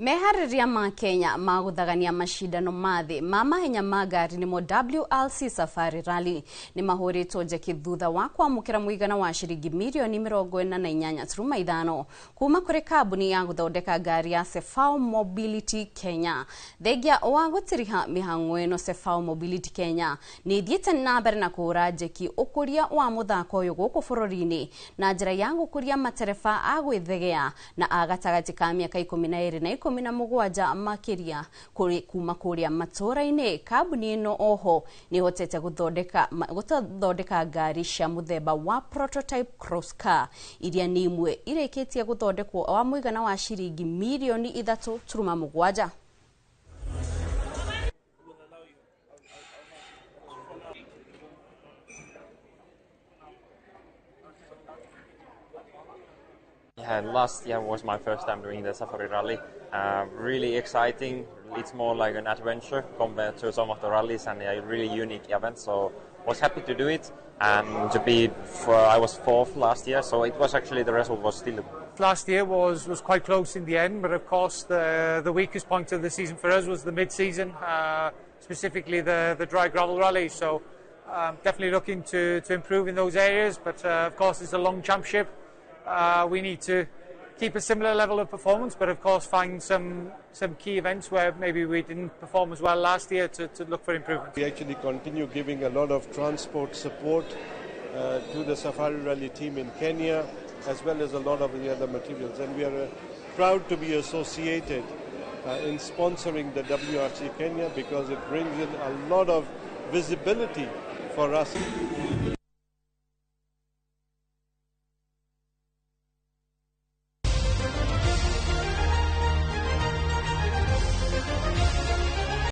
Meharĩrĩria ma Kenya ma gũthagania macindano ma thĩ ma mahenya ma ngari nĩmo WRC Safari Rally nĩ mahũrĩtwo njeki thutha wa kwamũkĩra mũigana wa ciringi mirioni 48.5 kuma kũrĩ kambuni ya gũthondeka ngari ya Cefao Mobility Kenya. Thengia wa gũtiriha mĩhang'o ĩno, Cefao Mobility Kenya nĩ ĩthiĩte na mbere na kũhũra njeki ũkũria wa mũthako ũyũ gũkũ bũrũri-inĩ na njĩra ya gũkũria matereba a gwĩthegea na a gatagatĩ ka mĩaka 12 na 17 makĩria kũrĩ kuma kũrĩa matũũra-inĩ. Kambuni ĩno oho nĩ ĩhotete gũthondeka ngari cia mũthemba wa prototype cross car iria nĩ imwe irĩkĩtie gũthondekwo wa mũigana wa ciringi mirioni 3.7. Yeah, last year was my first time doing the Safari Rally. Really exciting. It's more like an adventure compared to some of the rallies, and a really unique event. So was happy to do it and to be. I was fourth last year, so it was actually the result was still. Last year was quite close in the end, but of course the weakest point of the season for us was the mid-season, specifically the dry gravel rally. So definitely looking to improve in those areas, but of course it's a long championship. We need to keep a similar level of performance, but of course find some key events where maybe we didn't perform as well last year to look for improvement. We actually continue giving a lot of transport support to the Safari Rally team in Kenya, as well as a lot of the other materials. And we are proud to be associated in sponsoring the WRC Kenya because it brings in a lot of visibility for us.